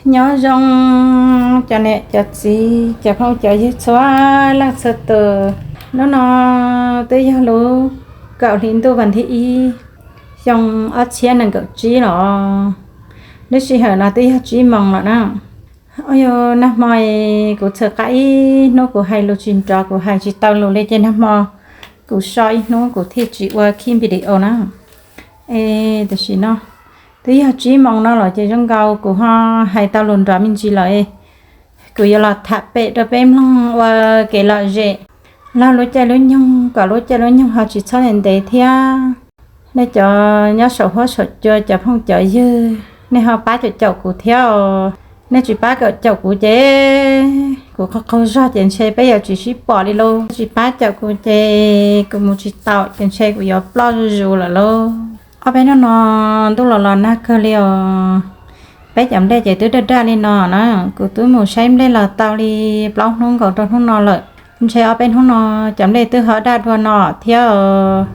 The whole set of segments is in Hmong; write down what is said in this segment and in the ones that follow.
Nyob zoo cov niam cov txiv cov phooj cov ywg txhua leej txhua tus. Hnub no twb yog lub kaum hli ntuj vas thib ib, xyoo ob txhiab nees nkaum tsib los. Lub sij hawm no twb yog tsib moos lawm na. Ua yog nag hmo kuv txhawm qab ib hnub kuv hais lus tsis nrov, kuv hais tsis tau lus li ces nag hmo kuv so ib hnub kuv thiaj tsis ua khib video na. Es tam sim no twb yog tsib moos no los ces zoo nkaus kuv ho hais tau lus nrov me ntsis lawm. Kuv yuav los tham pem rau peb mloog ua kev lom zem, log lub caij lub nyoog kom lub caij lub nyoog ho tsis txhob ntev thiab. Nej cov nyob saum huab saum cua cov phooj cov ywg, nej ho pab caum caum kuv thiab os. Nej tsis pab caum caum kuv ces kuv qaug qaug zog ces ntshe peb yuav tsis sib pom li lauj. Tsis pab caum kuv ces kuv mus tsis taus ces ntshe kuv yuav ploj zuj zus lawm lauj. Ob peb hnub no ntuj los los nag kawg li os. Peb cov nplej ces twb daj daj li no na. Kuv twb mus saib nplej los tau li plaub hnub nkaus rau hnub no lawm. Ntshe ob peb hnub no cov nplej twb ho daj dua no thiab.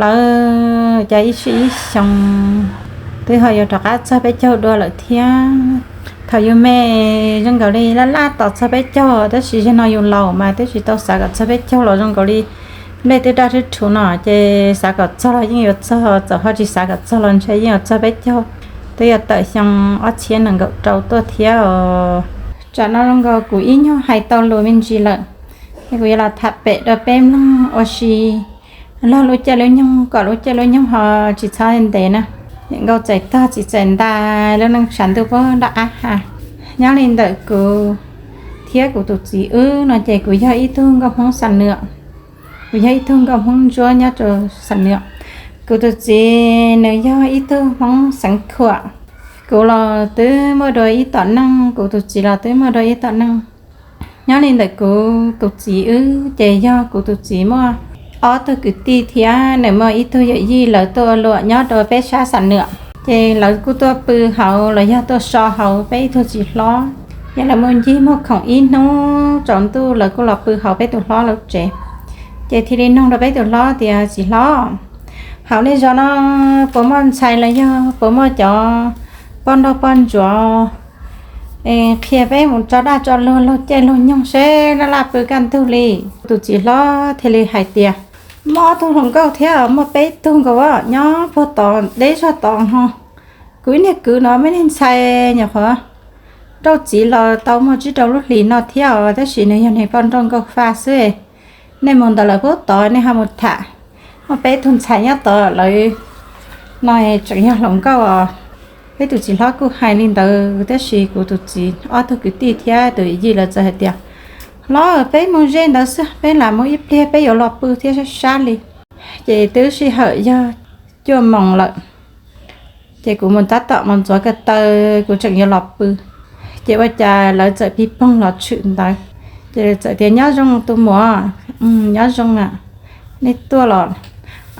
Lawv cas ib sij ib xyoo twb ho yuav rov qab txog peb caug dua lawm thiab. Thaum yus me zoo nkaus li laj laj tos txog peb caug, tab sis zaum no yus laus mas twb tsis tau xav kom txog peb caug los zoo nkaus li nplej twb daj rhuv rhuv no ces xav kom txog los yeej yuav txog, txawm ho tsis xav kom txog los ntshe yeej yuav txog peb caug. Twb yuav tawm xyoo ob txhiab nees nkaum rau tuaj thiab os. Tsam no zoo nkaus kuv ib nyuag hais tau lus me ntsis lawm, es kuv yuav los tham pem rau peb mloog ua si, log lub caij lub nyoog kom lub caij lub nyoog ho tsis txhob ntev na. Niam nkauj txais tog txiv txais ntais, lub neej tshav ntuj puag nram qab ha. Nyob li ntawm kuv thiab kuv tus txiv wb no ces kuv yog ib tug nkauj Hmoob Xam Nwam. Kuv yog ib tug nkauj Hmoob Ntsuab nyob rau Xam Nwam. Kuv tus txiv nws yog ib tug Hmoob xeev Khuam. Kuv los twb muaj dua ib tom neej, kuv tus txiv los twb muaj dua ib tom neej. Nyob li ntawm kuv tus txiv wb ces yog kuv tus txiv muaj ob tug kwv tij thiab nws muaj ib tug yawm yij lawv tuaj luam nyob rau peb sab Xam Nwam. Ces lawv kuj tuaj pw hauv los yog tuaj so hauv peb ib tug txiv hlob. Yog lawv mus ncig muag khoom ib hnub tsaus ntuj lawv kuj los pw hauv peb tus hlob lub tsev. Ces thiaj li nug rau peb tus hlob tias, txiv hlob, hauv nej zos no puas muaj ntxhais los yog puas muaj cov poj nrauj poj ntsuam qhia peb mus tso daj tso luag, luag caij luag nyoog seb laj laj pw kaj ntug li. Tus txiv hlob thiaj li hais tias, muaj ob tug hluas nkauj thiab, muaj peb tug nkaus nyob puag tod deb zog tod ho. Kuv ib niag kwv no muaj niag ntxhais nyuam qhuav nrauj txiv los tau muaj tsib rau lub hlis no thiab os, tab sis nws yog niag poj nrauj nkauj fa xwb. Nej mus ntawm lawv puag tod nej ho mus tham, muaj peb tug ntxhais nyob tod lawv no tseem yog hluas nkauj os. Peb tus txiv hlob kuj hais li ntawd, tab sis kuv tus txiv ob tug kwv tij thiab tus yij lawv txawm hais tias, hlob, peb mus ze ntawd xwb, peb lam mus ib pliag peb yuav los pw thiab sab sab li. Ces twb sij hawm yog cuaj moos lawm, ces kuv mus tab tom mus ntxuav ko taw, kuv tseem yuav los pw, ces ua cas lawv txawm pig poog los tshwm ntawd. Ces txawm tias, nyob zoo tus muam. Nyob zoo a, nej tuaj los?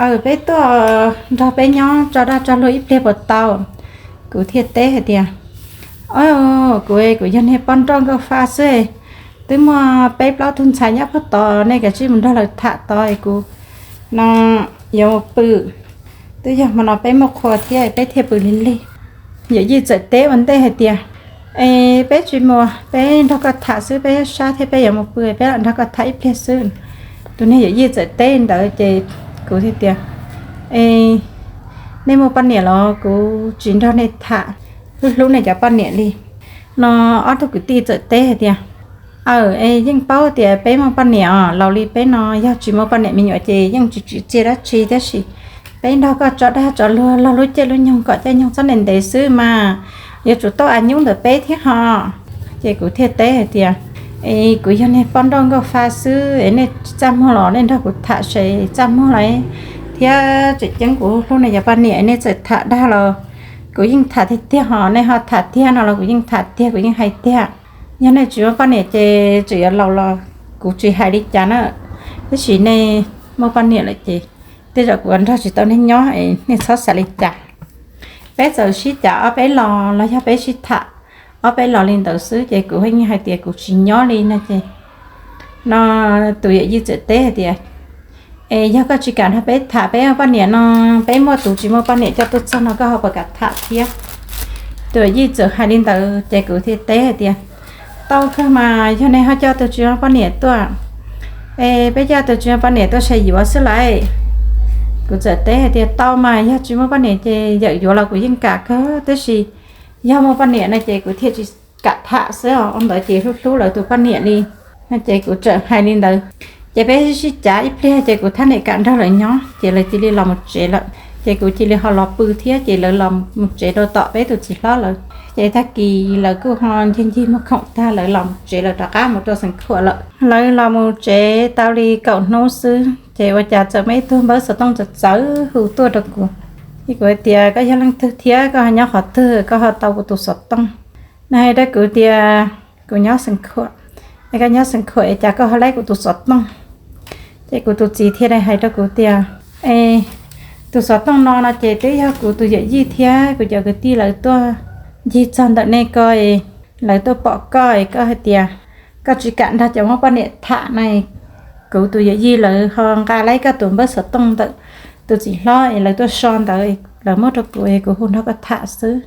Aw, peb tuaj nrog peb nyob tso daj tso luag ib pliag puas tau? Kuv thiaj teb hais tias, o, kuv, kuv yog niag poj nrauj nkauj fa xwb, twb muaj peb plaub tug ntxhais nyob puag tod, nej kav tsij mus nrog lawv tham tod, kuv no yuav mus pw. Twb yog hmo no peb muaj qhua thiab peb thiaj pw lig lig. Yawm yij txawm teb ua ntej hais tias, es peb tsis mus, peb nrog koj tham xwb, peb sab thiab peb yuav mus pw, peb lam nrog koj tham ib pliag xwb. Tus niag yawm yij txawm teb ntawd ces kuv thiaj tias, es nej muaj poj niam los? Kuv tsis nrog nej tham, kuv hlub nej cov poj niam li. No ob tug kwv tij txawm teb hais tias, aw, es yeej paub tias peb muaj poj niam os, laus li peb no yog tsis muaj poj niam me nyuam ces yeej tsis tsim txiaj dab tsi, tab sis peb nrog koj tso daj tso luag, log lub caij lub nyoog kom caij nyoog txhob ntev ntev xwb mas, yuav tsum tau a nyub ntawm peb thiab ho. Ces kuv thiaj teb hais tias, es kuv yog niag poj nrauj nkauj fa xwb, es nej txaj muag los nej nrog kuv tham seb txaj muag los, thiab tseem ceeb kuv hlub nej cov poj niam, nej txawm tham dag los kuv yeej tham tiag tiag ho, nej ho tham tiag no los kuv yeej tham tiag, kuv yeej hais tiag. Yog nej tsis muaj poj niam ces tseem yuav laus los kuv tsis hais li cas na, tab sis nej muaj poj niam lawm ces tej zaum kuv nrog tsis tau nej nyob, nej txhob xav li cas. Peb txawm sib cav ob peb los los yog peb sib tham ob peb los li ntawd xwb ces kuv yeej hais tias kuv tsis nyob li no ces, no tus yawm yij txawm teb hais tias, es yog koj tsis kam nrog peb tham, peb muaj poj niam no, peb muaj tus tsis muaj poj niam coj tuaj txog no koj ho puas kam tham thiab? Tus yawm yij txawm hais li ntawd ces kuv thiaj teb hais tias, tau kawg mas, yog nej ho coj tus tsis muaj poj niam tuaj, es peb coj tus tsis muaj poj niam tuaj saib yuav xwb lauj. Kuv txawm teb hais tias, tau mas, yog tsis muaj poj niam ces yawm yuav los kuv yeej kam kawg, tab sis yog muaj poj niam no ces kuv thiaj tsis kam tham xwb os. Ua ntawd ces hlub hlub lawv tus poj niam li no ces kuv txawm hais li ntawd. Ces peb sib cav ib pliag ces kuv thiaj li kam nrog lawv nyob ces lawv cia li los mus tsev lawm. Ces kuv cia li ho los pw thiab ces lawv los mus tsev rau tom peb tus txiv hlob lawm. Ces tag kis lawv kuj ho ncig ncig muag khoom tag lawv los mus tsev lawm, rov qab mus rau Xeev Khuam lawm. Lawv los mus tsev tau li kaum hnub xwb ces ua cas txawm muaj ib tug npawb xov tooj txawv txawv hu tuaj rau kuv. Ces kuv hais tias, koj yog leej twg thiab koj ho nyob qhov twg koj ho tau kuv tus xov tooj? Nws hais rau kuv tias, kuv nyob Xeev Khuam. Es koj nyob Xeev Khuam es cas koj ho laib kuv tus xov tooj? Ces kuv tus txiv thiaj li hais rau kuv tias, es tus xov tooj no no ces twb yog kuv tus yawm yij thiab kuv cov kwv tij lawv tuaj ncig txog ntawm nej ko, lawv tuaj pom koj es koj hais tias koj tsis kam nrog cov muaj poj niam tham no, kuv tus yawm yij lawv ho nqa laib koj tus npawb xov tooj ntawm tus txiv hlob es lawv tuaj so ntawd, lawv muab rau kuv es kuv hu nrog koj tham xwb.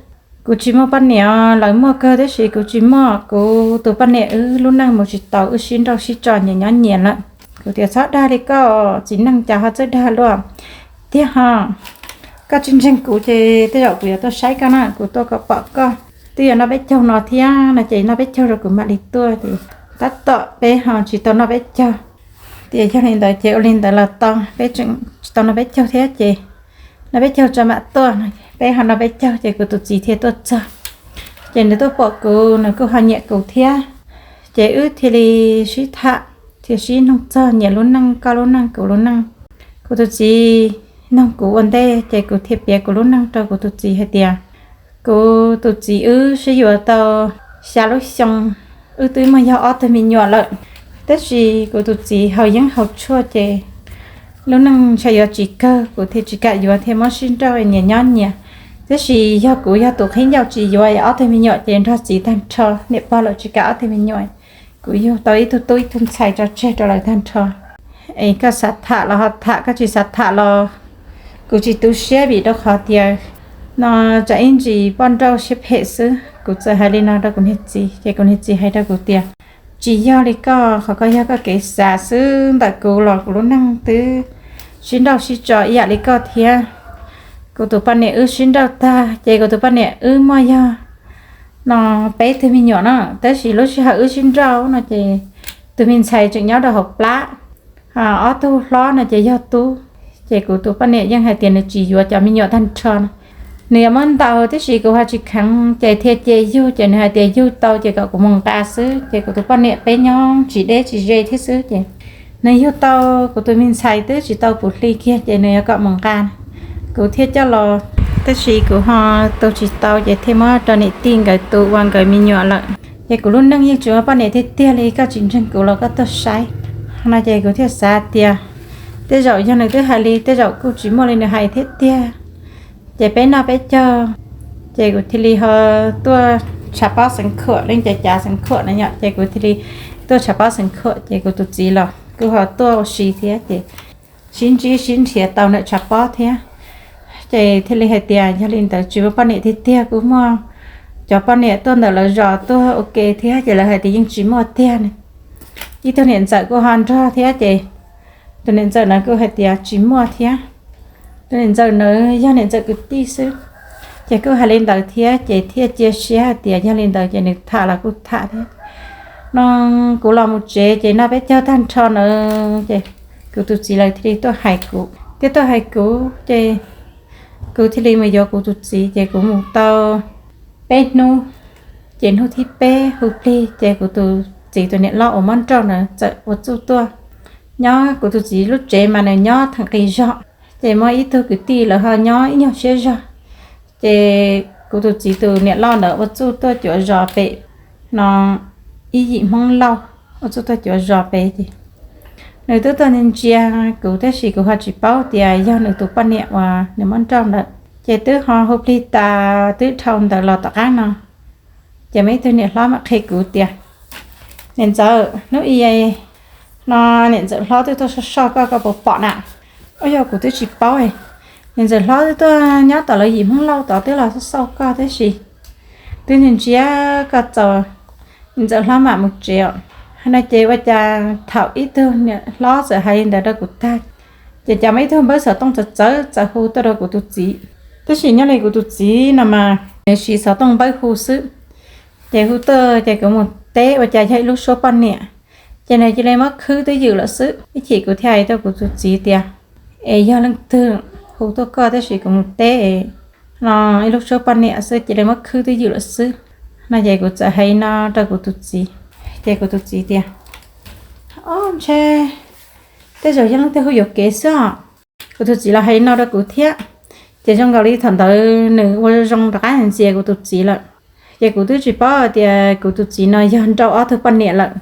Kuv tsis muaj poj niam, lawv muaj kawg tab sis kuv tsis muaj. Kuv tus poj niam wb lub neej mus tsis tau, wb sib nrauj sib tso nyias nyob nyias lawm. Kuv tias, txhob dag li koj, txiv neej cas ho txawj dag luaj tiag ho. Koj tsis ntseeg kuv ces tej zaum kuv yuav tuaj saib koj na, kuv tuaj kom pom koj. Twb yuav noj peb caug no thiab no ces noj peb caug rau kuv mam li tuaj ces tab tom peb ho tsis tau noj peb caug. Tias yog li ntawd ces ua li ntawd los tau, peb tseem tsis tau noj peb caug thiab ces noj peb caug tso mam tuaj no. Peb ho noj peb caug ces kuv tus txiv thiaj tuaj txog. Ces nws tuaj pom kuv nws kuj ho nyiam kuv thiab. Ces wb thiaj li sib tham, thiaj sib noog txog nyias lub neej, koj lub neej kuv lub neej. Kuv tus txiv noog kuv ua ntej ces kuv thiaj piav kuv lub neej rau kuv tus txiv hais tias, kuv tus txiv wb sib yuav tau xya lub xyoo, wb twb muaj yog ob tug me nyuam lawm. Tab sis kuv tus txiv haus yeeb haus tshuaj ces lub neej ntshai yuav tsis kawg, kuv thiaj tsis kam yuav thiaj muab sib nrauj nyias nyob nyias. Tab sis yog kuv yog tus qhib ncauj tsis yuav es ob tug me nyuam ces nrog txiv tag nrho, niam pog lawm tsis kam ob tug me nyuam. Kuv yug tau ib tug tub ib tug ntxhais tso tseg rau lawv tag nrho. Es koj xav tham los ho tham, koj tsis xav tham los kuv tsis tu siab vim rau qhov tias no tsam ib ntsis poj nrauj siab phem xwb. Kuv txawm hais li no rau kuv niag txiv ces kuv niag txiv hais rau kuv tias, tsis yog li koj, qhov ko yog koj kev xav xwb, ntawm kuv los kuv lub neej twb sib nrauj sib tso ib yam li koj thiab. Kuv tus poj niam wb sib nrauj tag ces kuv tus poj niam wb muaj yog no peb tug me nyuam na, tab sis lub sij hawm wb sib nrauj no ces tus me ntxhais tseem nyob rau hauv plab, ob tug hlob no ces yog tub. Ces kuv tus poj niam yeej hais tias nws tsis yuav cov me nyuam tag nrho no, nws yuav muab ntaus, tab sis kuv ho tsis kheev ces thiaj cia yug, ces nws hais tias yug tau ces kom kuv mus nqa xwb. Ces kuv tus poj niam peb nyob tsis deb tsis ze thiab xwb ces nws yug tau kuv tus me ntxhais twb tsis tau puv hli kiag ces nws yuav kom mus nqa, kuv thiaj coj los. Tab sis kuv ho tu tsis tau ces thiaj muab rau niam tij nkawd tu ua nkawd me nyuam lawm. Ces kuv lub neej yeej tsis muaj poj niam tiag tiag li, koj tsis ntseeg kuv los koj tuaj saib no. Ces kuv thiaj xav tias tej zaum yog nws twb hais li, tej zaum kuj tsis muaj li nws hais thiab tiag. Ces peb noj peb caug, ces kuv thiaj li ho tuaj tshav pob Xeev Khuam, leej cav cav Xeev Khuam na yom, ces kuv thiaj li tuaj tshav pob Xeev Khuam ces kuv tus txiv los kuj ho tuaj ua si thiab ces sib ntsib sib nrhiav tau ntawm tshav pob thiab. Ces thiaj li hais tias yog li ntawd tsis muaj poj niam tiag tiag, kuj muaj cov poj niam tuaj ntawm lawv zos tuaj ua ke thiab ces lawv hais tias yeej tsis muaj tiag. Ib tug niam ntxawm kuj ho nrog thiab ces tus niam ntxawm na kuj hais tias tsis muaj thiab. Tus niam ntxawm na yog niam ntxawm kwv tij xwb. Ces kuj hais li ntawd thiab ces thiaj cia siab hais tias yog li ntawd ces nws tham los kuj tham thiab no. Kuv los mus tsev ces noj peb caug tag nrho na, ces kuv tus txiv lawv thiaj li tuaj hais kuv, thiab tuaj hais kuv ces kuv thiaj li mus yuav kuv tus txiv ces kuv mus tau peb hnub, ces hnub thib peb hu plig ces kuv tus txiv tus niam loj uas mob nrauj ntawd txawm ua txuj tuaj nyob kuv tus txiv lub tsev mas nws nyob theem qis zog, ces muaj ib tug kwv tij lawv ho nyob ib nyuag siab zog. Ces kuv tus txiv tus niam loj ntawd ua txuj tuaj cuav zos pem no, ib yim Hmoob Lauj ua txuj tuaj cuav zos pem ces nws twb tuaj ntsia kuv tab sis kuv ho tsis paub tias yog nws tus poj niam uas nws mob nrauj ntawd. Ces twb ho hu plig tas twb dhau ntawd los tom qab no ces muaj ib tug niam hlob mam qhia kuv tias, niam ntxawm, hnub i no niam ntxawm hlob twb tuaj xauj xauj koj, koj puas pom na? Ua yog kuv twb tsis paub, niam ntxawm hlob twb tuaj nyob tom lawv yim Hmoob Lauj tod twb los xauj xauj koj tab sis twb ntsia koj txaus, ntxawm hlob mam mus tsev os. No ces ua cas thaum ib tug niam hlob txawm hais li ntawd rau kuv tag, ces cas muaj ib tug npawb xov tooj txawv txawv txawv hu tuaj rau kuv tus txiv. Tab sis nyob li kuv tus txiv no mas nws siv xov tooj npawb hu xwb. Ces hu tuaj ces kuv mus teb ua cas yog ib lub suab poj niam. Ces nws cia li muab khwb twj ywm lawm xwb. Ib chim kuv thiaj hais rau kuv tus txiv tias, es yog leej twg hu tuaj koj, tab sis kuv mus teb no ib lub suab poj niam xwb cia li muab khwb twj ywm lawm xwb. No ces kuv txawm hais no rau kuv tus txiv, ces kuv tus txiv tias, o, ntshe tej zaum yog leej twg hu yuam kev xwb os. Kuv tus txiv los hais no rau kuv thiab. Ces zoo nkaus li thaum ntawd nws ua zoo rov qab ntxias kuv tus txiv lawm. Ces kuv twb tsis paub tias kuv tus txiv no yog nrauj ob tug poj niam lawm.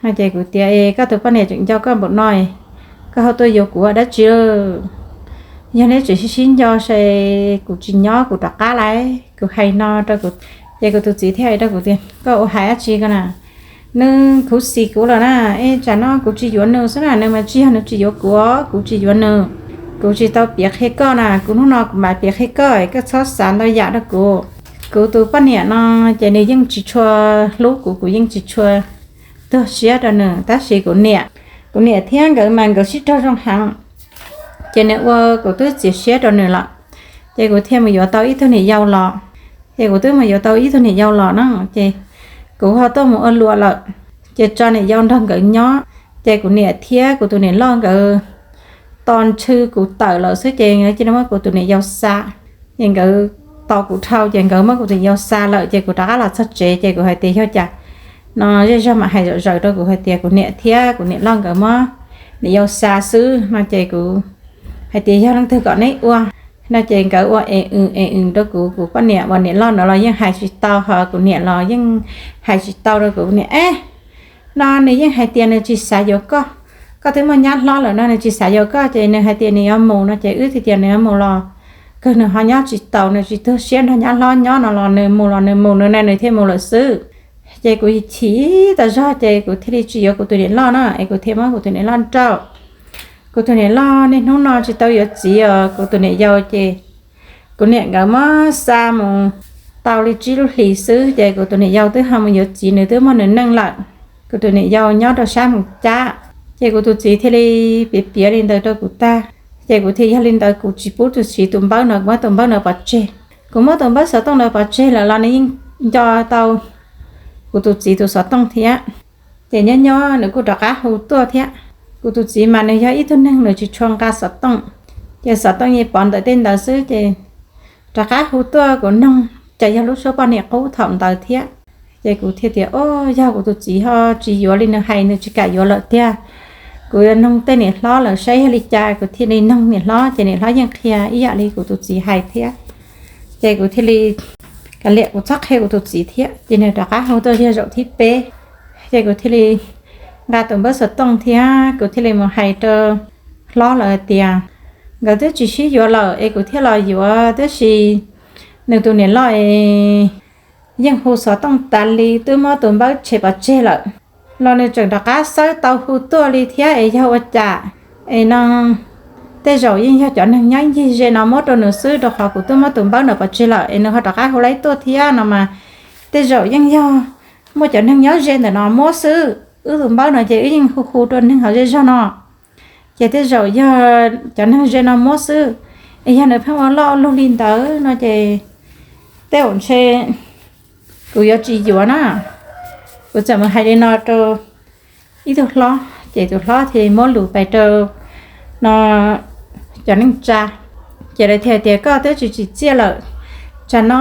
No ces kuv tias, es koj tus poj niam tseem nco koj npaum no, koj ho tuaj yuav kuv ua dab tsi? Yog neb tseem sib sib nco ces kuv tsis nyob kuv rov qab lawm, kuv hais no rau kuv. Ces kuv tus txiv thiaj hais rau kuv tias, koj ua hais dab tsi ko na? Nws khuv xim kuv lawm na, es tsam no kuv tsis yuav nws xwb na, nws mas tsis yog nws tsis yuav kuv, kuv tsis yuav nws. Kuv tsis tau piav qhia koj na, kuv hnub no kuv mam piav qhia koj, koj txhob xav ntau yam rau kuv. Kuv tus poj niam no ces nws yeej tsis tshua hlub kuv, kuv yeej tsis tshua tuag siab rau nws, tab sis kuv niam, kuv niam thiab nkawd mas nkawd sib raug zoo heev. Ces nws ua kuv twb txiav siab rau nws lawm, ces kuv thiaj mus yuav tau ib tug niam yau los. Ces kuv twb mus yuav tau ib tug niam yau los na, ces kuv ho tuaj mus ua luam lawm, ces tso niam yau nrog nkawd nyob. Ces kuv niam thiab kuv tus niam loj nkawd tos ntshw kuv tawm lawm xwb ces nkawd cia li muab kuv tus niam yau xa. Ces nkawd tos kuv dhau ces nkawd muab kuv tus niam yau xa lawm ces kuv rov qab los txog tsev ces kuv hais tias yog cas no zej zog mam hais zom zaws rau kuv hais tias kuv niam thiab kuv niam loj nkawd muab niam yau xa xwb no ces kuv hais tias yog leej twg kom neb ua no ces nkawd ua es wm es wm rau kuv, kuv poj niam uas niam loj ntawd los yeej hais tsis tau, ho kuv niam los yeej hais tsis tau rau kuv niam, es no nws yeej hais tias nws tsis xav yuav koj, koj twb muaj nyab hlob lawm no nws tsis xav yuav koj ces nws hais tias nws yuav mus no ces wb thiaj tias nws yuav mus los kawg nws ho nyob tsis taus, nws tsis tuag siab nrog nyab hlob nyob no los nws mus los nws mus, nws na nws thiaj mus lawm xwb. Ces kuv chim tas zog ces kuv thiaj li tsis yuav kuv tus niam loj na es kuv thiaj muab kuv tus niam loj nrauj. Kuv tus niam loj niaj hnub no tsis tau yuav txiv os, kuv tus niam yau ces kuv niam nkawd muab xa mus tau li tsib lub hlis xwb ces kuv tus niam yau twb ho mus yuav txiv, nws twb muaj nws neej lawm. Kuv tus niam yau nyob rau sab Moos Cab. Ces kuv tus txiv thiaj li piav piav li ntawd rau kuv tag, ces kuv thiaj yog li ntawd kuv tsis pub tus txiv tus npawb no, kuv muab tus npawb no pov tseg. Kuv muab tus npawb xov tooj ntawd pov tseg lawm los nws yeej nco tau kuv tus txiv tus xov tooj thiab. Ces nyob nyob nws kuj rov qab hu tuaj thiab. Kuv tus txiv mas nws yog ib tug neeg nws tsis tshua nqa xov tooj, ces xov tooj yeej pov ntawm tej ntawd xwb ces rov qab hu tuaj kuv noog ces yog lub suab poj niam qub thaum ntawd thiab. Ces kuv thiaj tias, o, yog kuv tus txiv ho tsis yuav li nws hais, nws tsis kam yuav lawm tiag. Kuv yuav noog tej niam hlob lawm saib yog li cas, kuv thiaj li noog niam hlob ces niam hlob yeej qhia ib yam li kuv tus txiv hais thiab. Ces kuv thiaj li kav liam kuv txhob qhia kuv tus txiv thiab, ces nws rov qab hu tuaj yog zaum thib peb. Ces kuv thiaj li nqa tus npawb xov tooj thiab kuv thiaj li mus hais rau hlob lawv hais tias nkawd twb tsis sib yuav lawm es kuv thiaj los yuav, tab sis nws tus niam loj es yeej hu xov tooj tas li, twb muab tus npawb tshem pov tseg lawm los nws tseem rov qab xawb tau hu tuaj li thiab es yog ua cas? Es no tej zaum yeej yog cov neeg nyob ncig ze no muab rau nws xwb, rau qhov kuv twb muab tus npawb no pov tseg lawm es nws ho rov qab hu laib tuaj thiab no mas tej zaum yeej yog muaj cov neeg nyob ze ntawm no muab xwb. Wb tus npawb no ces wb yeej hu hu rau neeg hauv zej zog no, ces tej zaum yog cov neeg ze no muab xwb. Es yog nws pheej ua loj ua luj li ntawd no ces tej zaum ntshe kuv yuav tsis yuav na. Kuv txawm mus hais li no rau ib tug hlob, ces tus hlob thiaj muab lus pais rau no cov neej tsa, ces lawv thiaj tias koj twb tsis tsim txiaj lawm, tsam no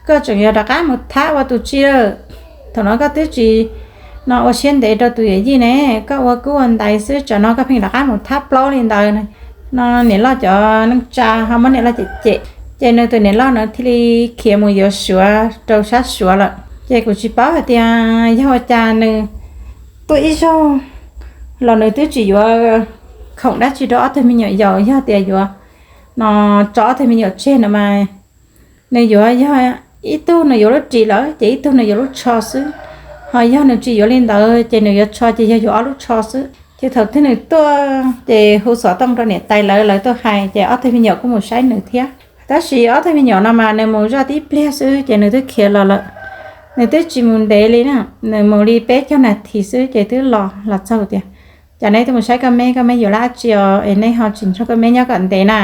koj tseem yuav rov qab mus thab ua tus tsi lawm? Thaum no koj twb tsis no ua siab ntev rau tus yawm yij ne, koj ua kub ua ntais xwb, tsam no koj pheej rov qab mus thab plaub li ntawd. No niam loj cov neej tsa ho muab niam loj cem cem, ces nws tus niam loj no thiaj li khiav mus yuav suav rau sab Suav lawm. Ces kuv tsis paub hais tias yog ua cas nws tuaj ib zaug los nws twb tsis yuav khoom dab tsi rau ob tug me nyuam yaus, yog tias yuav no tso ob tug me nyuam tseg no mas nws yuav yog ib tug nws yuav lub ris lawm ces ib tug nws yuav lub tsho xwb. Ho yog nws tsis yuav li ntawd ces nws yuav tsho ces yog yuav ob lub tsho xwb. Ces thaum twg nws tuaj ces hu xov tooj rau niam tais lawv, lawv tuaj hais ces ob tug me nyuam kuj mus saib nws thiab. Tab sis ob tug me nyuam no mas nws mus zoj tib pliag xwb ces nws twb khiav los lawm. Nws twb tsis mus ntev li na, nws mus li peb caug nas this xwb ces twb los los txog tias, Cov neb twb mus saib koj meb, koj meb yuav dab tsi os es neb ho tsis nrog koj meb nyob kom ntev na?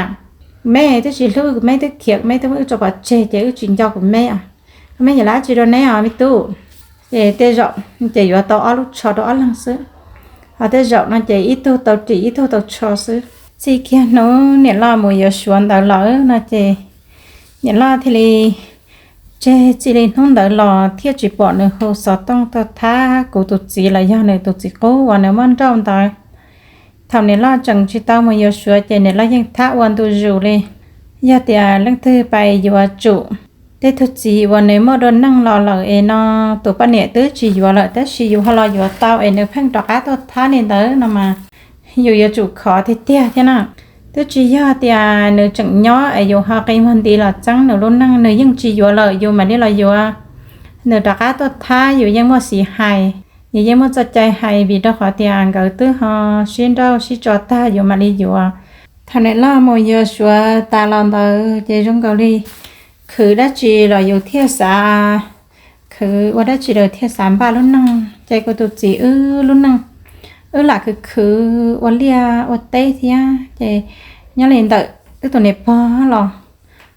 Kuv meb twb tsis hlub kuv meb, twb khiav kuv meb, twb muab wb tso pov tseg ces wb tsis nco kuv meb os. Koj meb yuav dab tsi rau neb os me tub? Ces tej zaum ces yuav tau ob lub tsho rau ob leeg xwb, ho tej zaum no ces ib tug tau ris ib tug tau tsho xwb. Txij kiag hnub niam loj mus yuav Suav ntawd los no ces niam loj thiaj li tseg txij li hnub ntawd los thiaj tsis pom nws hu xov tooj tuaj thab kuv tus txiv los yog nws tus txiv qub uas nws muab nrauj ntawd. Thaum niam loj tseem tsis tau mus yuav Suav ces niam loj yeej thab ua ntu zus li. Yog tias leej twg pais yuav tsum tej tug txiv uas nws muaj dua neej los lawm es no tus poj niam twb tsis yuav lawm tab sis yus ho los yuav tau es nws pheej rov qab tuaj thab li ntawd no mas yus yuav tsum khov tiag tiag thiab na. Twb tsis yog tias nws tseem nyob es yus ho qi muag nti los txeeb nws lub neej, nws yeej tsis yuav lawm yus mam li los yuav. Nws rov qab tuaj thab yus yeej muaj xiv hais, yus yeej muaj txoj cai hais vim rau qhov tias nkawd twb ho sib nrauj sib tso tag yus mam li yuav. Thaum niam loj mus yuav Suav tas los ntawd ces zoo nkaus li khwv dab tsi los yus thiaj xav, khwv ua dab tsi los thiaj xav npaj lub neej. Ces kuv tus txiv wb lub neej, wb lam khwv khwv ua liaj ua teb thiab ces nyob li ntawm wb tus niam pog los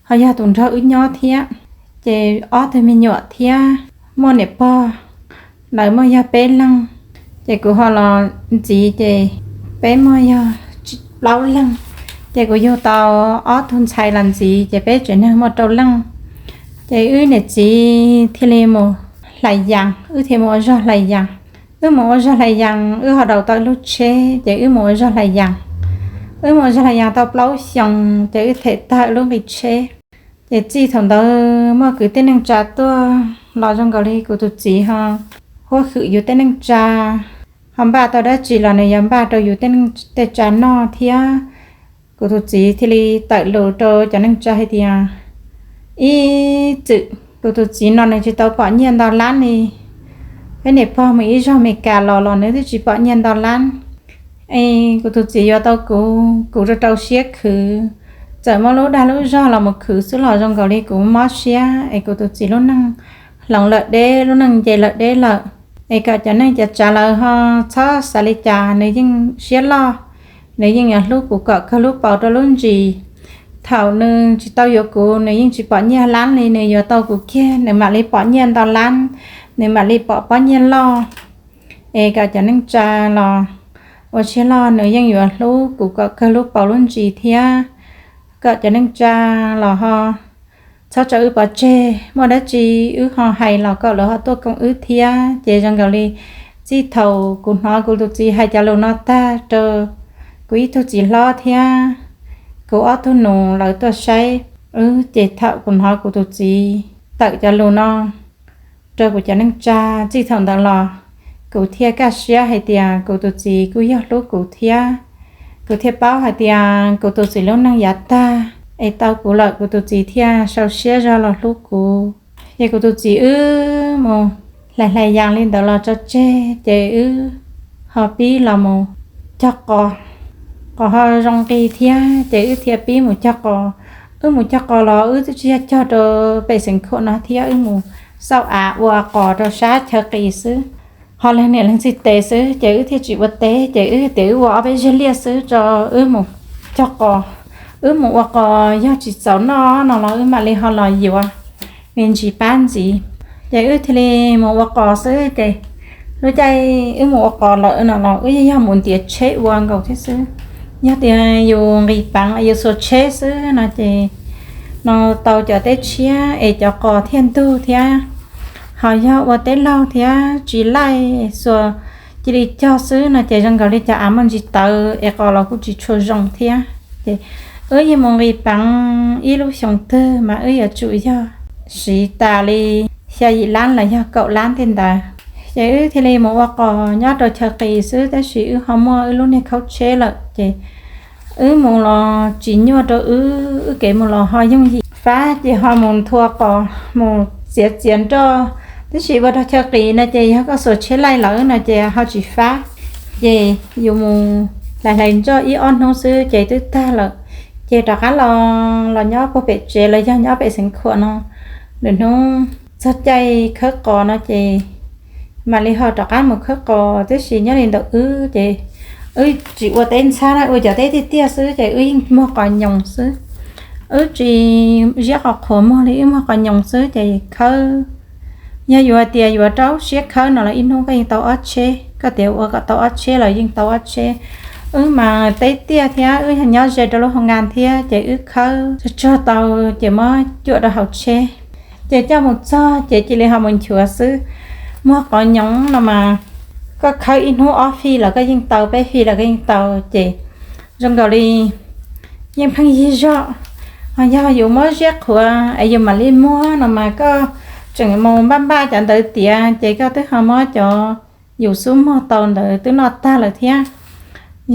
ho yog tus nrog wb nyob thiab. Ces ob tug me nyuam thiab muaj niam pog, lawv muaj yog peb leeg, ces kuv ho los ntxiv ces peb muaj yog plaub leeg. Ces kuv yug tau ob tug ntxhais los ntxiv ces peb tsev neeg muaj rau leej. Ces wb niam txiv thiaj li mus hlais yas, wb thiaj mus ua zog hlais yas. Wb mus ua zog hlais yas, wb ho daus tau ib lub tsheb ces wb mus ua zog hlais yas. Wb mus ua zog hlais yas tau plaub xyoos ces wb them tag lub nqi tsheb. Ces txij thaum ntawd muaj kwv tij neej tsa tuaj los zoo nkaus li kuv tus txiv ho huab hwm yus tej neej tsa, ho npaj tau dab tsi los nws yuav npaj rau yus tej tsa noj thiab. Kuv tus txiv thiaj li tawm lus rau cov neej tsa hais tias, ib txwm kuv tus txiv no nws tsis tau pom nyiaj ntau lab li. Peb niam pog mus ib zaug Amelikas los los nws twb tsis pom nyiaj ntau lab. Es kuv tus txiv yuav tau kuv, kuv rau rau siab khwv, txawm muab lub dag lub zog los mus khwv xwb los zoo nkaus li kuv mob siab es kuv tus txiv lub neej hloov lawm deb, lub neej nce lawm deb lawm. Es kom cov neej cov tsav lawv ho txhob xav li cas, nws yeej siab loj, nws yeej yuav hlub kuv kom kawg lub paus rau lub ntsis. Thaum nws tsis tau yuav kuv, nws yeej tsis pom nyiaj lab li, nws yuav tau kuv kiag nws mam li pom nyiaj ntau lab, nws mam li pom pob nyiaj loj. Es kom cov neej tsa los ua siab loj, nws yeej yuav hlub kuv kom kawg lub paus lub ntsis thiab. Kom cov neej tsa los ho txhob tso wb pov tseg, muaj dab tsi wb ho hais los kom lawv ho tuaj koob wb thiab. Ces zoo nkaus li txij thaum kuv hnov kuv tus txiv hais cov lus no tag rau kuv ib tug txiv hlob thiab kuv ob tug nus lawv tuaj saib wb, ces thaum kuv hnov kuv tus txiv tawm cov lus no rau kuv cov neej tsa, txij thaum ntawd los kuv thiaj kaj siab hais tias kuv tus txiv kuj yog hlub kuv thiab. Kuv thiaj paub hais tias kuv tus txiv lub neej yav tag es tau kuv lawm, kuv tus txiv thiaj sau siab zog los hlub kuv. Ces kuv tus txiv wb mus hlais hlais yas li ntawd los tso tseg, ces wb ho pib los mus cog qos. Qos ho zoo nqi thiab ces wb thiaj pib mus cog qos. Wb mus cog qos los wb twb tsis yog cog rau pem xeev khuam no thiab, wb mus xauj av ua qos rau sab chaw qis xwb, ho leej niam leej txiv tes xwb, ces wb thiaj tsis ua teb, ces wb tias wb ua ob peb zeg liaj xwb tso, wb mus cog qos. Wb mus ua qos yog tsis txaus noj no los wb mam li ho los yuav me ntsis pab ntxiv. Ces wb thiaj li mus ua qos xwb, ces lub caij wb mus ua qos lawm no los wb yeej yog mus ntiav tsheb ua nkaus thiab xwb. Yog tias yus nqis peev yus xuas tsheb xwb no ces no tau cov teb tshiab es cov qos thiaj ntug thiab. Ho yog ua teb laug thiab tsis laij, xuas cia li cog xwb no ces zoo nkaus li cov av muaj ntsis tawv es qos los kuj tsis tshua zoo thiab. Ces wb yeej mus nqis peev ib lub xyoo twg mas wb yuav tsum yog siv tas li xya yim lab los yog kaum lab tej ntawd. Ces wb thiaj li mus ua qos nyob rau chaw qis xwb, tab sis wb ho muaj wb lub niag khaub tsheb lawm, ces wb mus los tsis nyuaj rau wb, wb kev mus los ho yooj yim fab, ces ho mus nthua qos mus txiav txiav nroj. Tab sis ua rau chaw qis no ces yog koj xuas tsheb laij lawm no ces ho tsis fab, ces yus mus hlais hlais nroj ib ob hnub xwb ces twb tag lawm. Ces rov qab los los nyob puag pem tsev los yog nyob pem Xeev Khuam no, lwm hnub txog caij khawb qos no ces mam li ho rov qab mus khawb qos. Tiam sis nyob li ntawm wb ces wb tsis ua teb ntxhab na, ua cov teb tiaj tiaj xwb ces wb yeej muag qos nyoos xwb. Wb tsis ziab qos qhuav muag li, wb muag qos nyoos xwb ces khawb. Yog yuav tias yuav rau siab khawb no los ib hnub koj yeej tau ob tsheb, koj tias ua kom tau ob tsheb los yeej tau ob tsheb. Wb mas teb tiaj thiab wb nyob ze rau lub hoo nkas thiab ces wb khawb tsuag tsuag tau ces muab cuam rau hauv tsheb, ces coj mus txog ces cia li ho mus nchuav xwb. Muag qos nyoos no mas koj khawb ib hnub ob fij los koj yeej tau, peb fij los koj yeej tau, ces zoo nkaus li yeej pheej yig zog. Ho yog yus muab ziab qhuav es yus mam li muag no mas koj tseem mus npaj npaj cov ntawd tiav ces koj twb ho muab cov yus xub muag tau ntawd twb noj tag lawm thiab.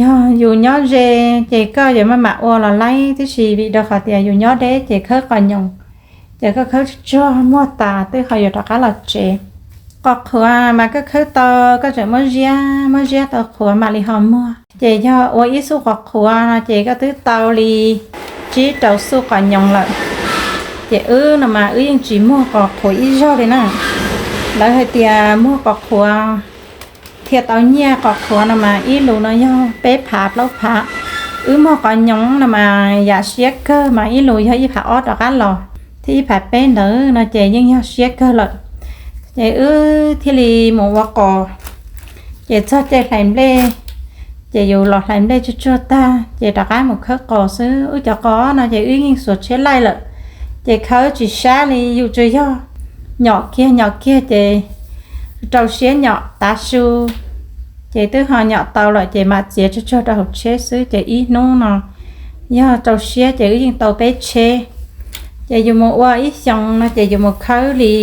Yog yus nyob ze ces koj yuav maj mam ua los laib, tiam sis vim rau qhov tias yus nyob deb ces khawb qos nyoos, ces koj khawb tsuag tsuag muag tas twb ho yuav rov qab los tsev. Qos qhuav mas koj khawb tau, koj tseem muab ziab, muab ziab tau qhuav mam li ho muag. Ces yog ua ib xuj qos qhuav no ces koj twb tau li tsib rau xuj qos nyoos lawm. Ces wb no mas wb yeej tsis muag qos qhuav ib zaug li na. Lawv hais tias muag qos qhuav thiaj tau nyiaj, qos qhuav no mas ib lus no yog peb phav plaub phav. Wb muag qos nyoos no mas yam siab kawg mas ib lus yog ib phav ob rov qab los, thiab ib phav peb ntawd no ces yeej yog siab kawg lawm. Ces wb thiaj li mus ua qos. Ces txog caij hlais nplej, ces yus los hlais nplej tsuag tsuag tag ces rov qab mus khawb qos xwb. Wb cov qos no ces wb yeej xuas tsheb laij lawm, ces khawb tsis sab li, yus tsuas yog nyom kiag nyom kiag ces rau siab nyom tav su, ces twb ho nyom tau lawm ces mam txiav tsuag tsuag rau hauv tsheb xwb. Ces ib hnub no yog rau siab ces wb yeej tau peb tsheb. Ces yus mus ua ib xyoo no ces yus mus khawb li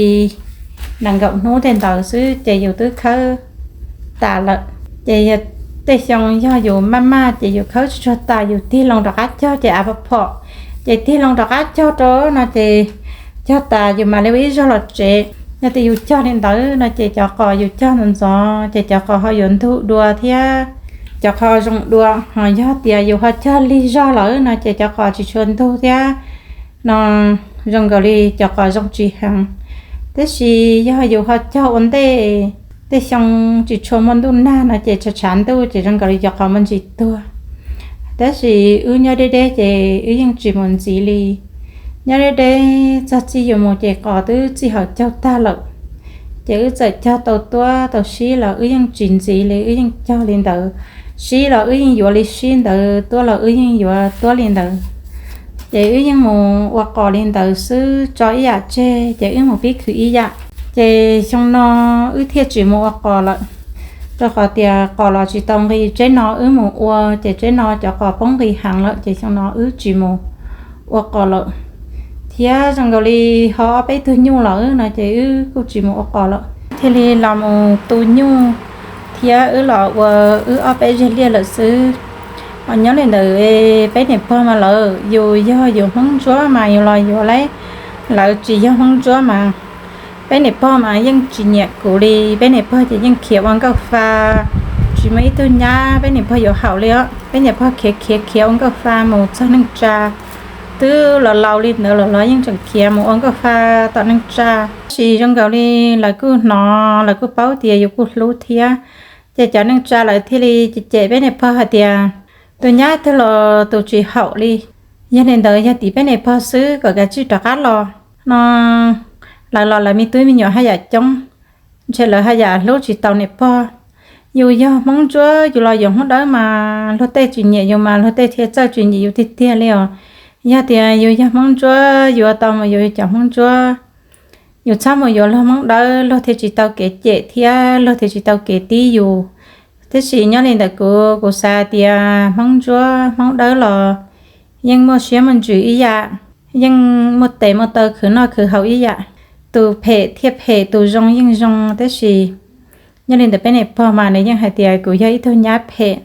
nees nkaum hnub tej ntawd xwb ces yus twb khawb tas lawm. Ces tej xyoo yog yus maj maj ces yus khawb tsuag tsuag tas yus tig loo rov qab cog ces av phom phom, ces tig loo rov qab cog rau no ces cog tas yus mam li ua ib zaug los tsev. Yog tias yus cog li ntawd no ces cov qos yus cog ntxov ntxov ces cov qos ho yuav ntug dua thiab cov qos zoo dua. Ho yog tias yus ho cog lig zog lawm no ces cov qos tsis tshua ntug thiab no, zoo nkaus li cov qos zoo tsis heev. Tab sis yog yus ho cog ua ntej, tej xyoo tsis tshua muaj ntuj nag no ces tshav tshav ntuj ces zoo nkaus li cov qos muaj ntsis tuag. Tab sis wb nyob deb deb ces wb yeej tsis mus ntxiv li. Nyob deb deb txog txij yus mus ces qos twb txij hawm caug tag lawm. Ces wb txawm cog tau tuab tau sib los wb yeej tsis ntxiv li, wb yeej cog li ntawd. Sib los wb yeej yuav li sib ntawd, tuab los wb yeej yuav tuab li ntawd. Ces wb yeej mus ua qos li ntawd xwb, tso ib yam tseg ces wb mus pib khwv ib yam. Ces xyoo no wb thiaj tsis mus ua qos lawm, rau qhov tias qos los tsis tau nqi. Teb no wb mus ua ces teb no cov qos poob nqi heev lawm ces xyoo no wb tsis mus ua qos lawm. Thiab zoo nkaus li ho ob peb tug nyuj lawm no ces wb kuj tsis mus ua qos lawm, thiaj li los mus tu nyuj thiab wb los ua wb ob peb zeg liaj lawm xwb. Ho nyob li ntawd peb niam pog mas lawv, yus yog yus Hmoob Ntsuab mas yus los yuav lawv, lawv tsis yog Hmoob Ntsuab mas. Peb niam pog mas yeej tsis nyiam kuv li, peb niam pog ces yeej khiav ua nkauj fa, tsis muaj ib tug nyab peb niam pog yuav haum li os. Peb niam pog khiav khiav khiav ua nkauj fa mus txog neej tsa, twb los laus li ntawd los los yeej tseem khiav mus ua nkauj fa tom neej tsa. Tab sis zoo nkaus li lawv kuj hnov, lawv kuj paub tias yus kuj hlub thiab, ces cov neej tsa lawv thiaj li cem cem peb niam pog hais tias tus nyab twg los tus tsis haum li. Yog li ntawd yog tim peb niam pog xwb kom kav tsij rov qab los no. Lawv los lawv me tub me nyuam haj yam coob, ntshe lawv haj yam hlub tsis tau niam pog. Yus yog Hmoob Ntsuab, yus los yuav Hmoob Dawb mas luag tej tsis nyiam yus mas luag tej thiaj txawj tsis nyiam yus tiag tiag li os. Yog tias yus yog Hmoob Ntsuab, yus ua tau mus yuav yus cov Hmoob Ntsuab, yus txhob mus yuav luag Hmoob Dawb, luag thiaj tsis tau kev cem thiab luag thiaj tsis tau kev tib yus. Tab sis nyob li ntawm kuv, kuv xav tias Hmoob Ntsuab Hmoob Dawb los yeej muaj siab muaj ntsws ib yam, yeej muaj tes muaj taw khwv noj khwv haus ib yam. Tus phem thiaj phem, tus zoo yeej zoo, tab sis nyob li ntawm peb niam pog mas nws yeej hais tias kuv yog ib tug nyab phem.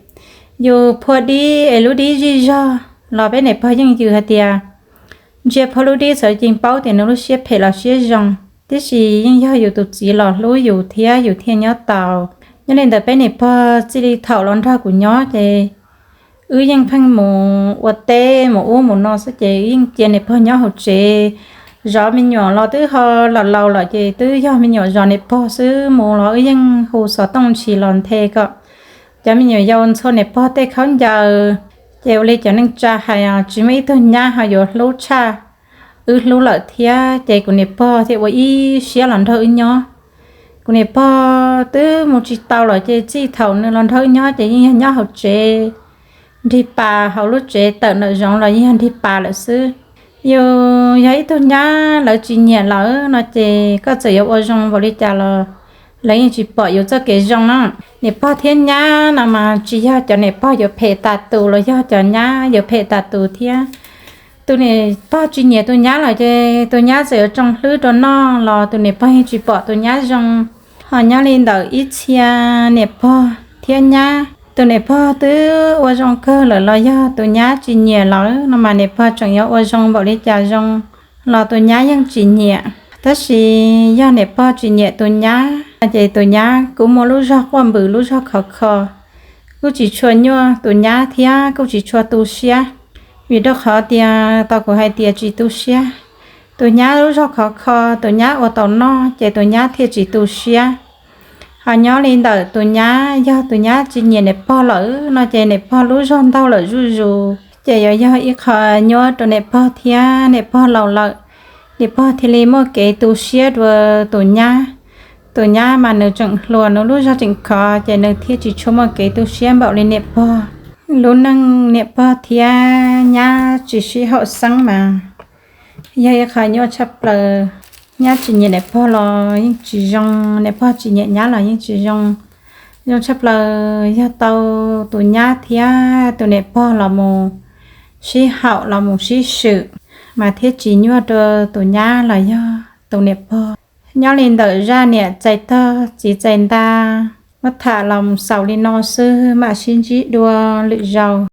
Yus phua dib es lub dib zij zog los peb niam pog yeej yws hais tias ntsia phua lub dib txawm yeej paub tias nws lub siab phem los siab zoo. Tiam sis yeej yog yus tus txiv los hlub yus thiab yus thiaj nyob tau. Nyob li ntawm peb niam pog txij li thaum los nrog kuv nyob ces wb yeej pheej mus ua teb mus ub mus no xwb ces wb yeej cia niam pog nyob hauv tsev. Zov me nyuam los twb ho laus laus lawm ces twb yog me nyuam zov niam pog xwb, mus los wb yeej hu xov tooj ntshis los nthe kom cov me nyuam yaus ntxhua niam pog tej khaub ncaws. Ces ua li cov neej tsa hais, tsis muaj ib tug nyab ho yuav hlub tshaj wb hlub lawm thiab. Ces kuv niam pog thiaj ua ib siab los nrog wb nyob. Kuv niam pog twb mus tsis tau lawm ces txij thaum nws los nrog wb nyob ces yeej yog nyob hauv tsev nrig pas, hauv lub tsev tawm nraum zoov los yeej yog nrig pas lawm xwb. Yus yog ib tug nyab lawv tsis nyiam lawm no ces koj txawm yuav ua zoo npaum li cas los lawv yeej tsis pom yus txoj kev zoo na. Niam pog thiab nyab no mas tsis yog cov niam pog yuav phem tas tus los yog cov nyab yuav phem tas tus thiab. Tus niam pog tsis nyiam tus nyab lawm ces tus nyab txawm yuav tsoo hlwb rau noj los tus niam pog yeej tsis pom tus nyab zoo. Ho nyob li ntawm ib txhia niam pog thiab nyab, tus niam pog twb ua zoo kawg lawm los yog tus nyab tsis nyiam lawm no mas niam pog tseem yuav ua zoo npaum li cas zoo los tus nyab yeej tsis nyiam. Tab sis yog niam pog tsis nyiam tus nyab no ces tus nyab kuj muaj lub zog quaj npws lub zog khov kho, kuj tsis tshua nyuaj tus nyab thiab kuj tsis tshua tu siab. Vim rau qhov tias tau kuv hais tias tsis tu siab, tus nyab lub zog khov kho, tus nyab ua tau noj ces tus nyab thiaj tsis tu siab. Ho nyob li ntawm tus nyab, yog tus nyab tsis nyiam niam pog lawm no ces niam pog lub zog ntaug lawm zuj zus ces yuav yog ib qho nyuaj rau niam pog thiab. Niam pog laus lawm, niam pog thiaj li muaj kev tu siab rau tus nyab. Tus nyab mas nws tseem hluas, nws lub zog tseem khov ces nws thiaj tsis tshua muaj kev tu siab npaum li niam pog. Lub neej niam pog thiab nyab tsis sib haum xeeb mas yog ib qho nyuaj tshaj plaws. Nyab tsis nyiam niam pog los yeej tsis zoo, niam pog tsis nyiam nyab los yeej tsis zoo. Zoo tshaj plaws yog tau tus nyab thiab tus niam pog los mus sib haum los mus sib swm mas thiaj tsis nyuaj rau tus nyab los yog tus niam pog. Nyob li ntawm zaj niam txais tog txiv txais nta, muab tham los mus xaus li no xwb, mam sib ntsib dua lwm zaus.